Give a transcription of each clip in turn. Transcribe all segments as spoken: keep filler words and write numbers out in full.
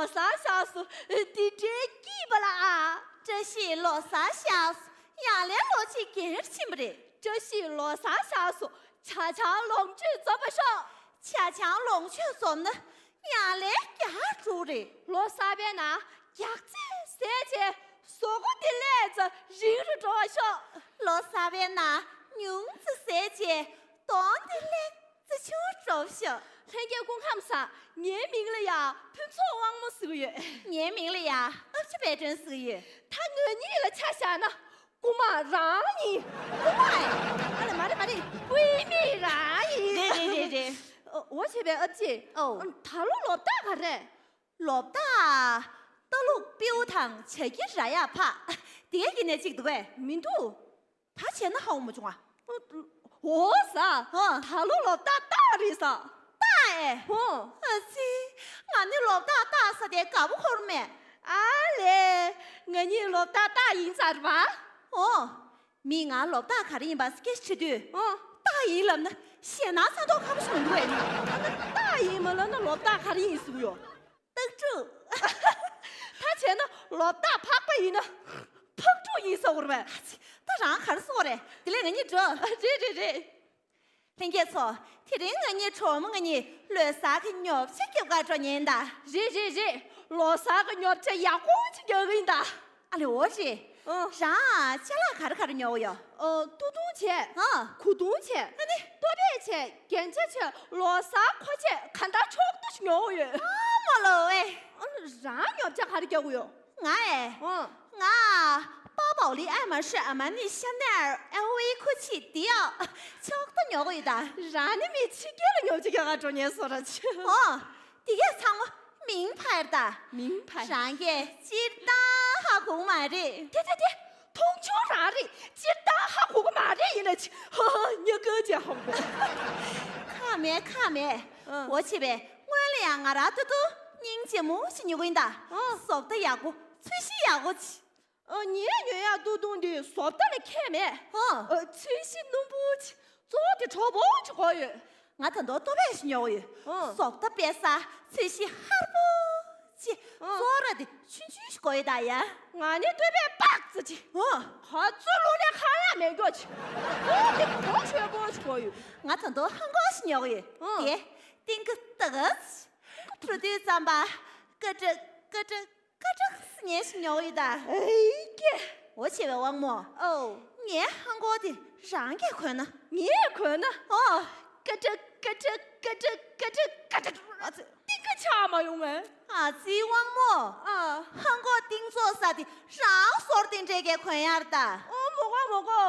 ལོ་གསར་ཤར་སོང་། འདི་འདྲའི་སྐྱིད་པ་ལ་ཨ། བཀྲ་ཤིས་ལོ་གསར་ཤར་སོང་། ཡང་ལས་ལོ་གཅིག་རྒྱལ་ཕྱིན་པ་རེད། བཀྲ་ཤིས་ལོ་གསར་ཤར་སོང་། ཇ་ཆང་ལོངས་སྤྱོད་འཛོམས་པ་ཤོག་ཇ་ཆང་ལོངས་སྤྱོད་འཛོམས་ན་ཡང་ལས་རྒྱགས་འགྲོ་རེད། ལོ་གསར་པའི་ནང་རྒྱགས་ཚད་ཟས་བྱས་གཟུགས་པོ་བདེ་ལེགས་ཙམ་རིང་རུ་འགྲོ་བ་ཤོག་ལོ་གསར་པའི་ནང་ཉུང་ཙམ་ཟས་བྱས་གདོང་བདེ་ལེགས་ཙམ་ཆུང་འགྲོ་བ་ཤོག་ལྷན་རྒྱས་སྐུ་ཁམས་བཟང་། ངའི་མིང་ལ་ཡ་ཕུན་ཚོགས་དབང་མོ་ཟེར་གྱི་ཡོད། ངའི་མིང་ལ་ཡ་ཨ་ཕྱི་དཔལ་སྒྲོན་ཟེར་གྱི་ཡོད། ད་ང་གཉིས་ལ་ཆ་བཞག་ན་རྐུ་མ་རང་ཡིན། རྐུ་མ་ཨེ། ཨ་ལ་མ་རེད་མ་རེད། རྐུ་མི་རང་ཡིན། རེད་རེད་རེད་རེད། འོ་བྱས་པས་ཨ་ཕྱི། ཨོ། ད་ལོ་ལོ་རྟགས་ག་རེ། ལོ་རྟགས། རྟ་ལུག་སྤྲེའུ་དང་བྱ་ཁྱི་ར་ཡག་ཕག་དེ་ག་གི་ནས་གཅིག་འདུག་གས། མི་འདུག་ད་བྱས་ན་ཧ་གོ་མ་བྱུང་ང་། འོ་ཟ། ཧོ། ད་ལོ་ལོ་རྟགས་སྟག་རེད་ཟ། སྟག་ཨེ། ཧོ། ཨ་ཙི། ང་ནི་ལོ་རྟགས་སྟག་ཟ་དེ་དགའ་པོ་འཁོར་མེད། ཨ་ལས། ང་གཉིས་ལོ་རྟགས་སྟག་ཡིན་ས་རེད་པ། ཨོ། མིས་ང་ལོ་རྟགས་ག་རེ་ཡིན་པ་སྐད་ཆ་དྲིས་དུས། ཨོ། སྟག་ཡིན་ལབ་ན་ཞེད་སྣང་ཚ་མདོག་ཁ་པོ་ཞིག་མི་འདུག་ཨེ། ཨ་ན་སྟག་ཡིན་མ་ལབ་ན་ལོ་རྟགས་ག་རེ་ཡིན་ཟེར་གྱི་ཡོད། སྟག་ཕྲུག་ད་བྱས་ན་ལོ་རྟགས་ཕག་པ་ཡིན་ན་ཕག་ཕྲུག་ཡིན་ས་འོ་རེད་པས། ད་རང་ག་རེ་གསུང་བ་རེད། དེ་ལས་ང་གཉིས་འགྲོ། རེད་རེད་རེད། ལྷན་རྒྱས་ཚོ། དེ་རིང་ང་གཉིས་གྲོགས་མོ་ང་གཉིས་ལོ་གསར་གྱི་ཉོ་ཆ་རྒྱབ་ག་འགྲོ་མཁན་ད། རེད་རེད་རེད། ལོ་གསར་གྱི་ཉོ་ཆ་ཡག་པོ་ཅིག་རྒྱག་གི་ཡིན་ད། ཨ་ལེ་འོ་རེད། ཨ། རང་ཅ་ལག་ག་རེ་ག་རེ་ཉོ་གི་ཡོད། ཨ། སྟོད་ཐུང་བྱས། ཨ། གོས་ཐུང་བྱས། ཨ་ནི། ལྟོ་ཕད་བྱས། རྒྱན་ཆ་བྱས། ལོ་གསར་མཁོ་ཆས་གང་ལྟར་ཆོག་ཏུ་ཞིག་ཉོ་གི་ཡོད། ཨ་མ་ལོ་ཨེ། ཨ། རང་ཉོ་ཆ་ག་རེ་རྒྱག་གི་ཡོད། ང་ཨེ། ཨ། ང་། 包包里爱马仕、阿玛尼、香奈儿、LV、Gucci、迪奥 ཆོག་ཏུ་ཉོ་གི་ཡོད་ད། རང་ནི་མི་ཕྱི་རྒྱལ་ལ་ཉོ་ཆ་རྒྱག་ག་འགྲོ་མཁན་བཟོ་འདྲ་ཅིག་ཨོ། དེ་གས་ཚང་མ་མིང་ཕར་ད། མིང་ཕར། རང་གས་སྤྱིར་བཏང་ཧ་གོ་མ་རེད། དེ་དེ་དེ། མཐོང་ཆུང་རང་རེད། སྤྱིར་བཏང་ཧ་གོ་གི་མ་རེད། ཡིན་ན་ཅི། ཧ་ཧ། ཉག་ག་ཅེ་ཧ་གོ། ཁ་མེད་ཁ་མེད། ཨ། འོ་བྱས་པས་སྔོན་ལ་ཡང་ང་རང་ཏོག་ཏོག་སྙིང་རྗེ་མོ་ཞིག་ཉོ་གི་ཡིན་ད། ཨ། བཟོ་ལྟ་ཡག་པོ་ཚོས་གཞི་ཡག་པོ་ཅིག་ཨ། ངས་ཉོ་ཡག་ཏོག་ཏོག་འདི་བཟོ་ལྟ་ལ་ཁྱད་མེད། ཨ། ཨ། ཚོས་གཞི་སྣུམ་པོ་ཅིག་གཙོ་བོ་དེ་གྲོགས་པོ་ཅིག་དགོས་ཡོད། ང་ད་དུང་ལྟོ་ཕད་ཞིག་ཉོ་གི་ཡོད། ཨ། བཟོ་ལྟ་དཔེ་ས་ཚོས་གཞི་ཧར་པོ་ཅིག་ཨ། བཙོ་ར་དེ་ཆུང་ཆུང་ཞིག་དགོས་ཡོད་ད་ཡ། ང་ནི་ལྟོ་ཕད་པག་ཙི་ཅིག་ཨ། ག་ཚོད་བླུགས་ནའི་ཁ་ཡ་མེད་མགྱོགས་ཅིག་གཙོ་བོ་དེ་གོ་ཆོད་པོ་ཅིག་དགོས་ཡོད། ང་ད་དུང་ཧང་གོ་ཞིག་ཉོ་གི་ཡོད། ཨ། དེ་སྟེང་གི་ཏག་ཙི་འགྲོ་དུས་ཙམ་པ་ཀ་ཀྲག་ཀ་ཀྲག་ཀ་ཀྲག་ཟེར་མཁན་ཞིག་ཉོ་གི་ཡོད་ད། ཨེ་ཀྱེ། འོ་བྱས་པས་དབང་མོ། ཨོ། ངའི་ཧང་གོ་དེ་རང་གིས་གོན་ན། ངས་གོན་ན། ཨོ། ཀ་ཀྲག་ཀ་ཀྲག་ཀ་ཀྲག་ཀ་ཀྲག་ཨ་ཙི། སྟེང་ག་ཆག་མ་ཡོང་ངས། ཨ་ཙི་དབང་མོ། ཨ། ཧང་གོ་སྟེང་ཚོགས་ས་དེ་རང་ཟོར་དེ་འདྲས་ཀྱི་གོན་ཡར་ད། ཨོ་མོ་གོ་མོ་གོ།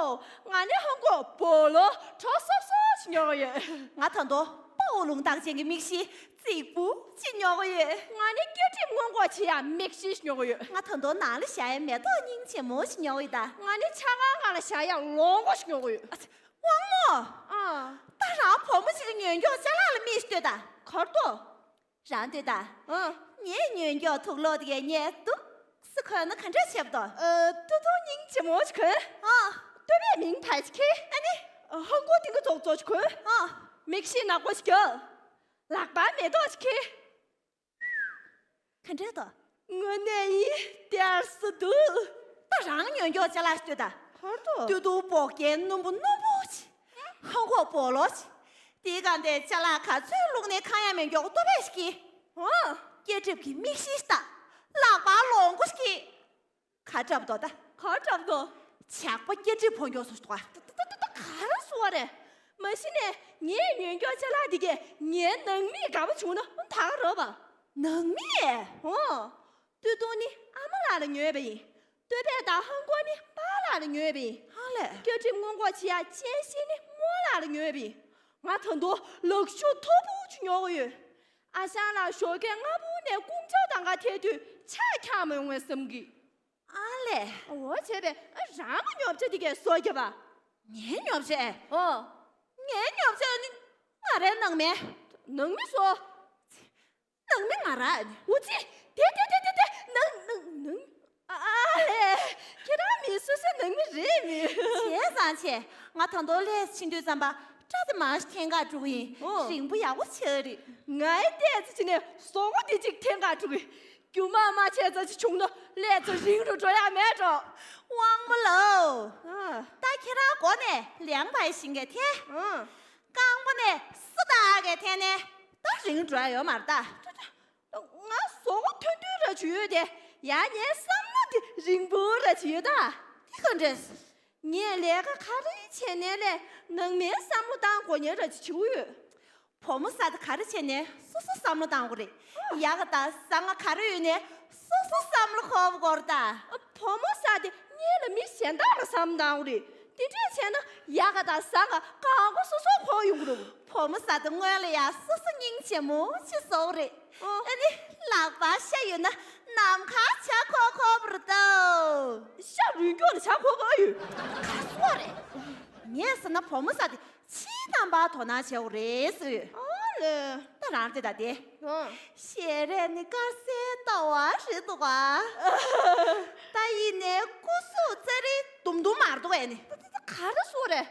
ང་ནི་ཧང་གོ་སྤོ་ལོ་དྲོ་སོབ་སོབ་ཞིག་ཉོ་གི་ཡོད། ང་ད་དུང་དཔའ་བོ་ལུང་རྟགས་ཅན་གྱི་མིག་ཤེལ་རྫིག་པོ་ཅིག་ཉོ་གི་ཡོད། ང་ནི་སྐྱིད་སྒྲིབ་སྔོན་འགོག་བྱེད་ཡ་མིག་ཤེལ་ཉོ་གི་ཡོད། ང་ད་དུང་ནང་ལ་བཞག་ཡ་མེ་ཏོག་སྙིང་རྗེ་མོ་ཞིག་ཉོ་གི་ཡོད་ད། ང་ནི་ཆ་ག་ང་ལ་བཞག་ཡ་ལོ་མགོ་ཞིག་ཉོ་གི་ཡོད། ཨ་ཙི། དབང་མོ། ཨ། ད་རང་བུ་མོ་ཞིག་གི་ཉོས་མགྱོགས་ཅ་ལག་ལ་མིག་ལྟོས་ད། གར་ཏོ། རང་ལྟོས་ད། ཨ། ངས་ཉོས་མགྱོགས་དུག་ལོག་དེ་གས་ངས་འདུག་སེ་གོན་ན་ག་འདྲ་བྱེད་པ་དོ། ཨ། ཏོ་ཏོ་སྙིང་རྗེ་མོ་ཞིག་གོན། ཨ། ལྟོ་ཕད་མིང་ཕར་ཞིག་ཁྱེར། ཨ་ནི། ཧང་གོ་སྟེང་ག་ཙོག་ཙོག་ཞིག་གོན། ཨ། མིག་ཤེལ་ནག་པོ་ཞིག་རྒྱག་ལག་པར་མེ་ཏོག་ཅིག་འཁྱེར། ག་འདྲས་དོ། དངོས་གནས་ཡིན་དེ་ཨར་སི་འདུག་ད་རང་ཉོས་མགྱོགས་ཅ་ལག་ཞིག་ལྟོས་ད། གར་ཏོ། ཏུ་ཏུ་སྤོ་རྒྱན་སྣུམ་པོ་སྣུམ་པོ་ཅིག་ཧང་གོ་སྤོ་ལོ་ཅིག་དེའི་སྒང་དེ་ཅ་ལག་ག་ཚོད་བླུགས་ནའི་ཁ་ཡ་མེད་མགྱོགས་ལྟོ་ཕད་ཞིག་གིས། ཨོ། སྐྱིད་སྒྲིབ་ཀྱི་མིག་ཤེལ་ཞིག་ད། ལག་པར་ལོང་གོ་ཞིག་གིས། ག་འདྲ་པོ་དོ་ད། ག་འདྲ་པོ་དོ། ཇག་པ་སྐྱིད་སྒྲིབ་ཕོ་མགྱོགས་སུ་ཞིག་དོ། ད་ད་ད་ད་ག་རེ་ཟེར་བ་རེད། མ་གཞི་ནས་ངས་ཉོས་མགྱོགས་ཅ་ལག་འདི་གས་ངའི་ནང་མིས་དགའ་པོ་བྱུང་ན་ད་ག་རེད་པ། ནང་མི། ཨོ། སྟོད་ཐུང་ནི་ཨ་མ་ལགས་ལ་ཉོས་པ་ཡིན། ལྟོ་ཕད་དང་ཧང་གོ་ནི་པཱ་ལགས་ལ་ཉོས་པ་ཡིན། ཧ་ལས། སྐྱིད་སྒྲིབ་སྔོན་འགོག་བྱེད་ཡ་སྤྱན་ཤེལ་ནི་རྨོ་ལགས་ལ་ཉོས་པ་ཡིན། ང་ད་དུང་ལག་ཤུབས་མཐོ་པོ་ཅིག་ཉོ་གི་ཡོད། ཨ་ཞང་ལགས་ཞོགས་ཀས་སྔ་པོ་ནས་ཀུང་ཅའོ་ཐང་ག་ཐད་དུས་ཆ་འཁྱག་མ་ཡོང་ངས་བསམ་གི། ཨ་ལས། འོ་བྱས་པས་ཨ་རང་གི་ཉོ་ཆ་འདི་གས་བཟོ་རྒྱབ་པ། ངའི་ཉོ་ཆ། ཨོ། ངའི་ཉོ་ཆ་ནི་ང་རའི་ནང་མི། ནང་མི་སུ། ནང་མི་ང་རང་ཨ་ནི། འུ་ཙི། དེ་དེ་དེ་དེ་དེ་ནང་ནང་ནང་། ཨ་ཨ་ལས། ཁྱེད་རང་མི་སུ་སུའི་ནང་མི་རེད་མི། བྱས་ཙང་བྱས། ང་ད་དུང་ལས་ཕྱིན་དུས་ཙམ་པ་སྐྲ་དེ་མར་འཐེན་ག་འགྲོ་གི་ཡིན། ཨོ། རིང་པོ་ཡག་པོ་ཆགས་རེད། ང་ཡི་ལྟས་ཙི་བྱས་ནས་ཟོག་པོ་དེ་གཅིག་འཐེན་ག་འགྲོ་གི། རྒྱུ་མ་མ་བྱས་ཙམ་ཅིག་བྱུང་ན་ཀླད་ཚོ་རིང་རུ་འགྲོ་ཡ་མེད་འགྲོ། དབང་མོ་ལོ། ཨ། ད་ཁྱེད་རང་མགོ་ནས་ལན་པ་ཞིག་གི་འཐེན། ཨ། རྐང་པ་ནས་སོ་ད་གི་འཐེན་ནས་ད་རིང་འགྲོ་ཡ་ཡོད་མ་རེད་ད། ང་ཟོག་པོ་ཐོན་ཐོན་ར་ཅིག་ཡོད་དེ། ཡ་ངའི་བསམ་བློ་དེ་རིང་པོ་ར་ཅིག་ཡོད་ད། དེ་ག་འདྲས། ངས་ལས་ཀ་ག་རེ་བྱས་ནའི་ལས་ནང་མའི་བསམ་བློ་བཏང་དགོས་ཉེན་ར་ཅིག་བྱེད་ཀྱི་ཡོད། བུ་མོ་ས་དེ་ག་རེ་བྱས་ནའི་སོ་སོ་བསམ་བློ་བཏང་དགོས་རེད། ཡག་ག་དང་བཟང་ང་ག་རེ་ཡོད་ནའི་སོ་སོ་བསམ་བློ་འཁོར་དགོས་རེད་ད། བུ་མོ་ས་དེ་ངས་ལ་མི་གཞན་དག་ལ་བསམ་བློ་བཏང་དགོས་རེད། དེ་འདྲས་བྱས་ན་ཡག་ག་དང་བཟང་ང་གང་ག་སོ་སོ་འཁོར་ཡོང་གི་རེད། བུ་མོ་ས་དེ་སྔོན་ལ་ཡ་སོ་སོ་སྙིང་རྗེ་མོ་ཆེ་བཟོ་གི་རེད། ཨོ། ཨ་ནི་ལག་པ་ཤ་ཡོད་ན་ནམ་མཁའ་བྱ་འཁོར་འཁོར་བ་རེད་དོ། ཤ་རུས་སྐྱོགས་ལ་བྱ་འཁོར་ག་ཡོད། ག་སོ་རེད། ངས་ཟེར་ན་བུ་མོ་ས་དེ་ཕྱིའི་རྣམ་པར་དོ་སྣང་བྱེད་དགོས་རེད་ཟེར་ཡོད། ཨོ་ལེ། ད་རང་དེ་ད་དེ། ཨོ། ཞལ་རས་ནི་དཀར་གསལ་ལྟ་བ་རེད་འདུག་ག་ད་ཡིན་ནའི་སྐུ་གཟུགས་ཙ་རི་དུམ་དུམ་མ་རེད་འདུག་ཨ་ནི། ད་ད་ད་ག་རེ་སོ་རེད།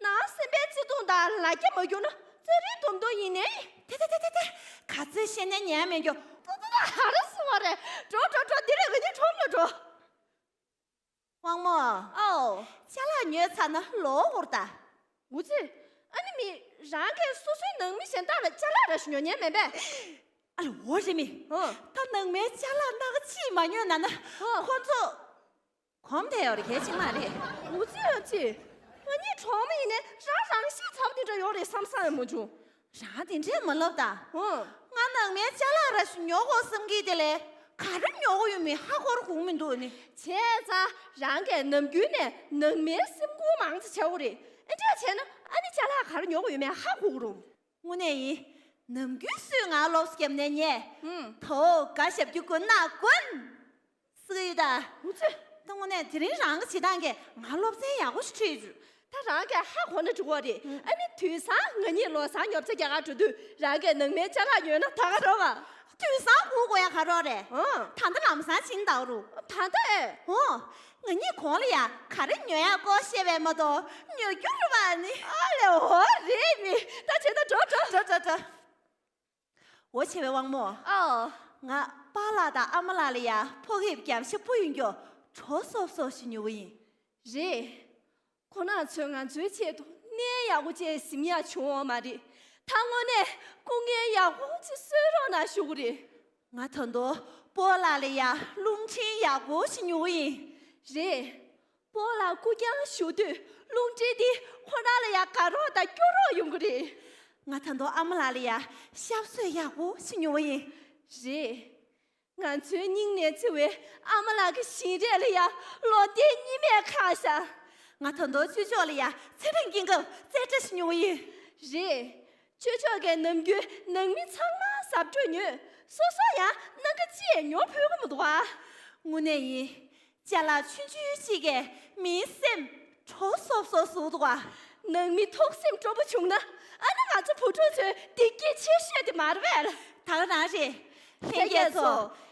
ནང་སེམས་པའི་བརྩེ་དུང་དང་ལ་རྒྱ་མ་གྱུར་ན་ཙ་རི་དུམ་དུམ་ཡིན་ནའི། དེ་དེ་དེ་དེ་དེ་ག་ཚོད་བཤད་ན་ཉན་མི་འགྱོ། ད་ད་ད་ག་རེ་སོ་རེད། འགྲོ་འགྲོ་འགྲོ། འདི་རེད། འོ་འདི་ཁྲོམ་ལ་འགྲོ། དབང་མོ། ཨའོ། ཅ་ལག་ཉོས་ཚར་ན་ལོག་འོར་ད། འུ་ཙི། ཨ་ནི་མི། རང་གིས་སོ་སོའི་ནང་མི་གཞན་དག་ལ་ཅ་ལག་ར་ཞིག་ཉོ་ཉན་མེད་པས། ཨ་ལ་འོ་རེད་མི། ཨོ། ད་ནང་མའི་ཅ་ལག་སྣ་ཁ་གཅིག་མ་ཉོས་ན་ན། ཨོ། ཁོ་ཚོ། གོམས་དེ་ཡོད་རེད་གལ་ཆེ་མ་རེད། འུ་ཙི་ཨ་ཙི། ང་གཉིས་གྲོགས་མོ་ཡིན་ནའི་རང་རང་ཤེས་ཚ་པོ་དེ་འདྲ་ཡོད་རེད་བསམ་བསམ་ཡང་མ་བྱུང་། རང་དེ་འདྲས་མ་ལབ་ད། ཨོ། ང་ནང་མའི་ཅ་ལག་ར་ཞིག་ཉོ་དགོས་བསམ་གི་དེ་ལས་ག་རེ་ཉོ་དགོས་ཡོད་མེད་ཧ་གོ་ར་གོ་མི་འདུག་ནི། བྱས་ཙང་རང་གིས་ནམ་རྒྱུན་ནས་ནང་མའི་སེམས་ཁུར་མང་ཙམ་བྱེད་དགོས་རེད། ཨེ་འདྲས་བྱས་ན་ཨ་ནི་ཅ་ལག་ག་རེ་ཉོ་དགོས་ཡོད་མེད་ཧ་གོ་གི་རེད། དངོས་གནས་ཡིན། ནམ་རྒྱུན་སུས་ང་སློབ་གསོ་བརྒྱབ་ནས་ཉེ། ཧུམ། དོ་དགའ་ཞབས་ཀྱི་དགོན་ན་དགོན། སུ་ཡོད་ད། འུ་ཙི། ད་དངོས་གནས་དེ་རིང་རང་གི་བྱེད་སྟངས་ཀྱིས་ང་སློབ་ཚན་ཡག་པོ་ཞིག་ཁྲིད་བཅུག་ད་རང་གིས་ཧ་གོ་ན་འགྲིག་གོ་རེད། ཨ་ནི་དུས་སང་ང་གཉིས་ལོ་གསར་ཉོ་ཚོང་རྒྱག་གར་འགྲོ་དུས་རང་གིས་ནང་མའི་ཅ་ལག་ཉོས་ན་ད་ག་རོགས་ཨ། དུས་སང་སྒུག་དགོས་ཡ་ག་རོགས་རེད། ཨང་། ད་ལྟ་ལམ་སང་ཕྱིན་ད་རུ། ད་ལྟ་ཨེ། ཨོ། ང་གཉིས་གོང་ལ་ཡ་ག་རེ་ཉོ་ཡ་སྐོར་བཤད་པས་མ་གཏོགས་ཉོ་རྒྱུ་རེད་པ་ནི། ཨ་ལེ་འོ་རེད་མི། ད་བྱས་ན་འགྲོ་འགྲོ། འགྲོ་འགྲོ་འགྲོ། འོ་བྱས་པའི་དབང་མོ། ཨོ། ང་པཱ་ལགས་དང་ཨ་མ་ལགས་ལ་ཡ་ཕོ་སྐྱེས་རྒྱབ་ཤ་སྤུ་ཡིན་རྒྱུ་གྲོ་སོབ་སོབ་ཞིག་ཉོ་གི་ཡིན། རེད། ཁོང་རྣམ་ཚོས་ང་ཚོའི་ཆེད་དུ་གནས་ཡག་པོ་ཅིག་ཟིན་ཡག་བྱུང་བ་མ་རེད། ད་དངོས་གནས་སྐུ་ངལ་ཡག་པོ་ཅིག་གསོ་རོགས་གནང་ཞུ་གི་རེད། ང་ད་དུང་སྤོ་ལགས་ལ་ཡ་རླུང་འཕྲིན་ཡག་པོ་ཞིག་ཉོ་གི་ཡིན། རེད། སྤོ་ལགས་སྐུ་རྐྱང་བཞུགས་དུས་རླུང་འཕྲིན་འདི་ཁོ་རང་ལ་ཡ་དགའ་རོགས་དང་སྐྱོ་རོགས་ཡོང་གི་རེད། ང་ད་དུང་ཨ་མ་ལགས་ལ་ཡ་ཞབས་སོས་ཡག་པོ་ཞིག་ཉོ་གི་ཡིན། རེད། ང་ཚོའི་སྙིང་ནས་བརྩེ་བའི་ཨ་མ་ལགས་ཀྱི་བཞིན་རས་ལ་ཡ་ལོ་ཟླའི་གཉིས་མེད་ཁ་ཤ། ང་ད་དུང་ཅོ་ཅོ་ལ་ཡ་ཚེ་རིང་སྐྱིད་སྐབས་རྩེ་གྲ་ཞིག་ཉོ་གི་ཡིན། རེད། ཅོ་ཅོ་གིས་ནམ་རྒྱུན་ནང་མི་ཚང་མ་གཟབ་སྤྲོས་ཉོས། སོ་སོ་ཡང་སྣ་ཁ་གཅིག་ཉོ་ཕོད་ཀྱི་མི་འདུག་ཨ། དངོས་གནས་ཡིན། ཅ་ལག་ཆུང་ཆུང་གཅིག་གིས་མིའི་སེམས་སྤྲོ་སོབ་སོབ་བཟོ་འདུག་ཨ། ནང་མི་ཐུགས་སེམས་སྤྲོ་པོ་བྱུང་ན་ཨ་ནི་ང་ཚོ་བུ་ཕྲུག་ཚོའི་བདེ་སྐྱིད་ཆེ་ཤོས་དེ་མ་རེད་པས། ད་ག་རང་རེད། ལྷན་རྒྱས་ཚོ།